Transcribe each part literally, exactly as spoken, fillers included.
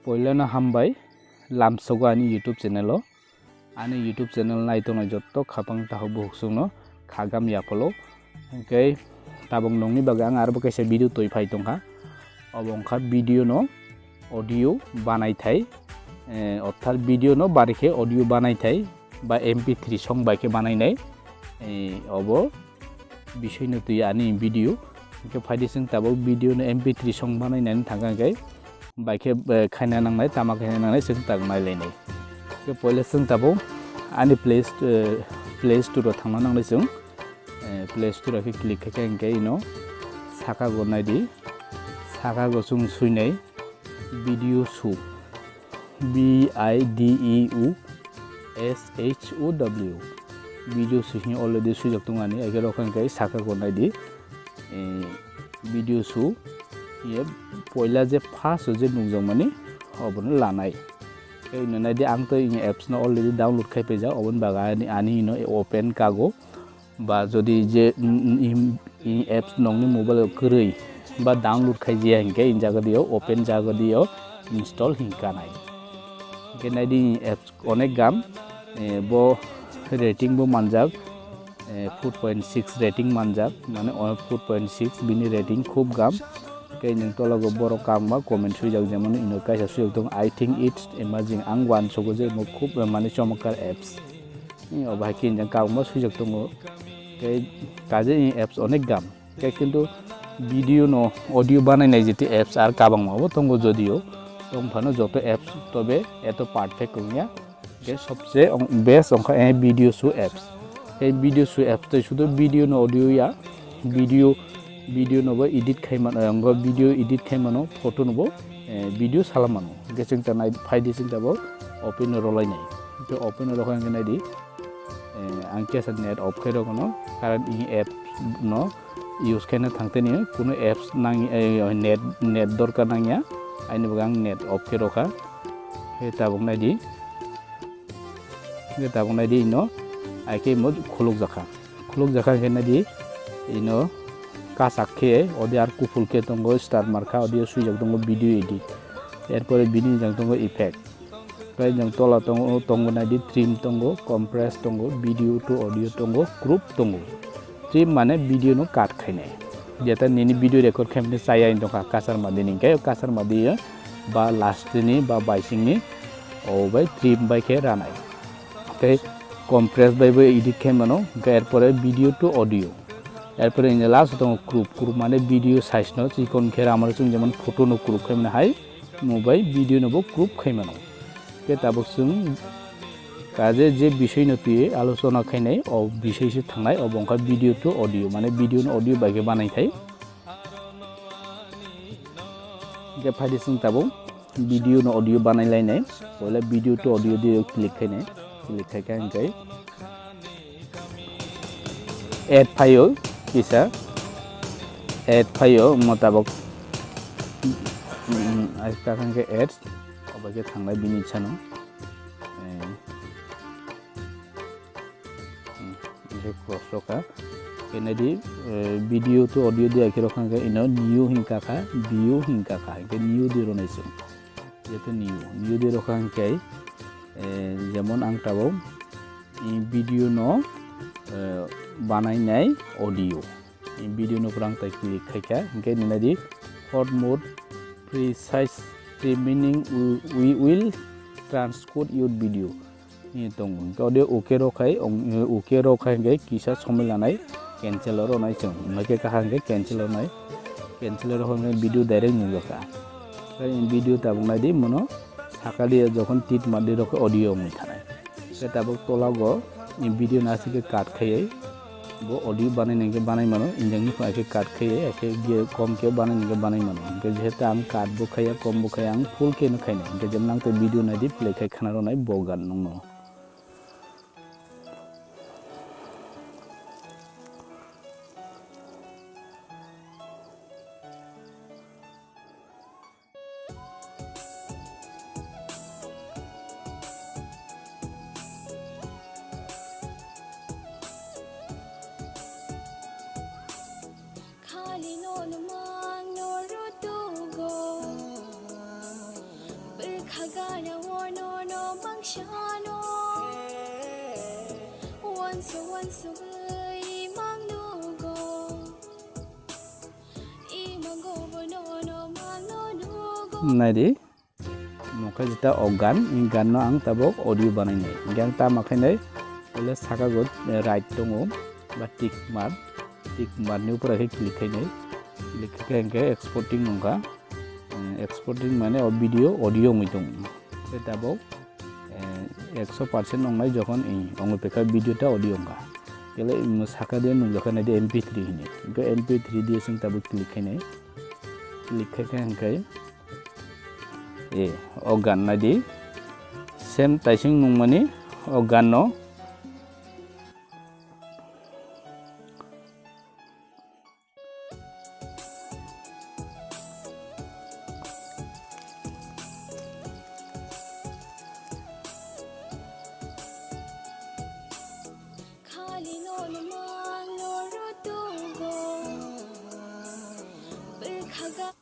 Poilano hambai lamsogo ani YouTube channel o. Ani YouTube channel nai tongnai jotto khapang tahu buhuk songno khagam yaphalo. Hwnkhe tabuk nongni bagwi ang arbo kaisa video twi phai tongkha. Obo wngkha video no audio banai thai, eh, orthat video no bari khe audio banai thai ba M P three song bai khe banai nai. Eh, obo bisoi no twi ani video. Hwnkhe phaidi chwng tabuk video no M P three song banai nai thangkha hwnkhe bai khe, eh, khaina nangnai, tama khaina nangnai chwng tabuk nai lainai. Hwnkhe poila chwng tabuk ani Play St-, eh, Play Store o thangna nangnai chwng. Eh, Play Store o khe click khaikhe hwnkhe ino saka go naidi. Saka go chwng suinai video show. B I D E U S H O W. Video show hwnwi already suijak tongo ani. Age rok hwnkhe saka go naidi. Eh, video show. Ye poila je first o je nukjakmani obono lanai. Tei ino naidi ang to ini apps no already download khai paijak. Oboni bagwi ani, ani ino open kago. Ba jodi je, mm, mm, im, i apps nongni mobile o kwrwi ba download khai jaya hinkhe, in jaga dio open jaga dio install hinkanai. Hinkhe naidi apps onek gam, eh, bo rating bo manjak, eh, four point six rating manjak, mane o four point six bini rating khub gam. Tei nwng tologo borok kabangma comment swijak, jemon ino kaisa swijak tongo, "I think it's amazing." Ang uansugo je omo khub, eh, mane chomokkar apps. Ni obo hai khe injang kabangma swijak tongo. Tei kaje ni apps onek gam. Tei kintu video no audio banai nai jeti apps ar kabangma bo tongo jodio. Tong phano joto apps tobe eto perfect wngya. Tei sobse ong-, best ongkha, eh, video show apps. Tei video show apps tei sudu video no audio ya. Video, video no bo edit khai mano, eh, ongkha video edit khai mano, photo no bo, eh, video sala mano. Hwnkhe chwng ta nai, phaidi chwng ta bo open no rwlainai. Hwnkhe open no rwkha hwnkhe naidi, eh, ang kesa net off khai rwkano, karon ini app no use khaina thangtani kuno apps nang, eh, net, net dorkar nangya, aini bagwi ang net off khai rwkha. Hwnkhe tabuk naidi, hwnkhe tabuk naidi ino, ai khe imo khulukjakha. Khulukjakha hwnkhe naidi, ino kasak khe, odi ar kuphul khe tongo, star markha, odi o swijak tongo video edit. Erpore bini jang tongo effect. Tei jang tola tongo, tongo naidi trim tongo, compress tongo, video to audio tongo, crop tongo. Trim mane video no cut khainai. Jeta nini video record khaimani chaya wng tongkha kasar madi ni, hwnkhe kasar madi ba last ni ba baising ni, o bai trim bai khe ranai. Tei compress bai bo edit khai mano, hwnkhe erpore video to audio. Erpore in the last tongo crop, crop mane video size no chikon khe ramano chwng jemon photo no crop khai mano hai, mo bai video no bo crop khai mano. Tei tabuk chwng kaje je bisoi no twi alochona khainai, o bisoi se thangnai, obo wngkha video to audio, mane video no audio bai khe banai thai. Hwnkhe phaidi chwng tabuk video no audio banai lainai. Poila video to audio dio click khainai. Click khaikha hwnkhe ad phaio kisa. Ad phaio motabok. Mm, ai ta hwnkhe ad. Obo khe thanglai bini sano. Eh. Hmm, hwnkhe cross rokha. Khe naidi, eh, video to audio di akhirok hwnkhe ino new hinkha kha, view hinkha kha, hwnkhe new di rwnai chwng. Jeto new, new di rokha hwnkhe, eh, jemon ang tabuk, eh, video no, eh, banainai audio. Video no phrang tai click khaikha, hwnkhe nini di hot mode precise meaning we, we will transcode your video. Ni tongo. Hwnkhe ode okay rok khai, ong, okay rok khai hwnkhe kisa somoi lanai cancel oro nai chwng. Hwnkhe kaham hwnkhe cancel oro nai. Cancel oro hwnkhe video direct nukjakha. Tei video tabuk naidi mono sakali jokhon tit madi rok audio wngwi thanai. Tei tabuk tola go video no aswk khe cut khaiwi bo audio banai nai khe banai mano, injang ni khe cut khaiwi, akhe ge kom khe banai nai khe banai mano. Hwnkhe jehetu ang cut bo khaiya, kom bo khaiya, ang full khe no khainai. Hwnkhe jemon ang tei video naidi play khai khna rwnai bo gan nungno. Khali nono mang no rutugo. Naidi, mokhe jeta o gan, i gan no ang tabok audio banai nai. Hinkhe ang tama khainai, ole saka go, eh, right tongo, ba tick mark, tick mark ni upor khe click khainai. Click khe hinkhe exporting wngkha. Eh, exporting mane o video audio wngwi tongo. Khe tabok, eh, ekso percent wngnai jokhon i wngwi paikha video ta audio wngkha. Kele, mm, saka de nukjakha naidi M P three hinwi. Hinkhe M P three de chwng tabuk click khainai. Click khaikha hinkhe, eh, o gan naidi. Same taising nungmani o gan no.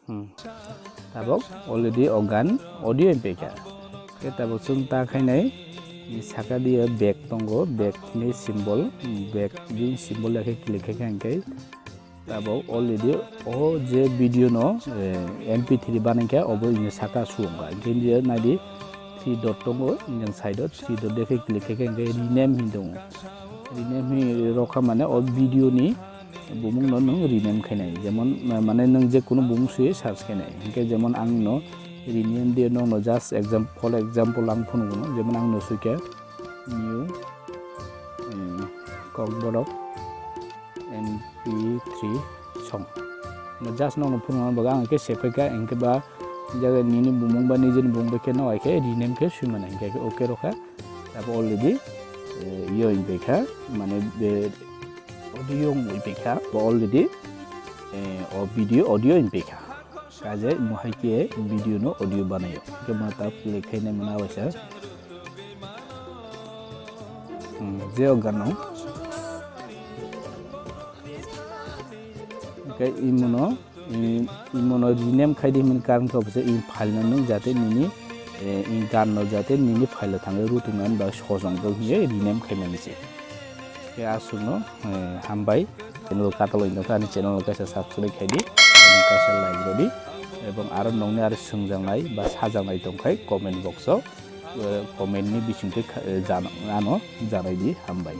Hmm. Tabok already o gan audio wngpaikha. Khe tabok chwng ta khainai, saka dia back tongo, back ni symbol, back ni symbol ya khe click khaikha hinkhe tabok already o je video no, eh, M P three banaikha obo ini saka su wngkha. Hinkhe dia naidi three dot tongo, injang side o three dot de khe click khaikha hinkhe rename hin tongo. Rename hin rokha mane o video ni bumung no nwng rename khainai, jemon, ma-, mane nwng je kunu bumung sui search khainai, hinkhe jemon ang no rename de nwng no just example, for example ang phunukgo, jemon ang no suikha new, eh, Kokborok M P three song. No just nwng no phunukna bagwi ang khe save khaikha, hinkhe ba jaga nini bumung ba nijini bumung bai khe no hai khe rename khe sui mano, hinkhe khe okay rokha. Abo already, eh, yo wngpaikha, mane be audio wngpaikha, bo already, eh, o video audio wngpaikha. Kaje mo hai khe video no audio banayo. Hinkhe mo ta play khainai mano abaisa. Hmm, je o gano. Hinkhe imo no, i, imo no rename khai di hwnmani karon khe obo se i file no nwng jate nini, eh, i gan no jate nini file o thangwi rutuknani bagwi sojong rok hinkhe rename khaimani se. Khe aswk no, eh, hambai. Channel o kataloi nokha ani channel o kaisa subscribe khai di, ebong kaisa like rw di, ebong aro nokni aro swngjaknai ba sajaknai tongkhai comment box o, eh, comment ni bisingtwi kha-, eh, jana-, ano janai di, hambai.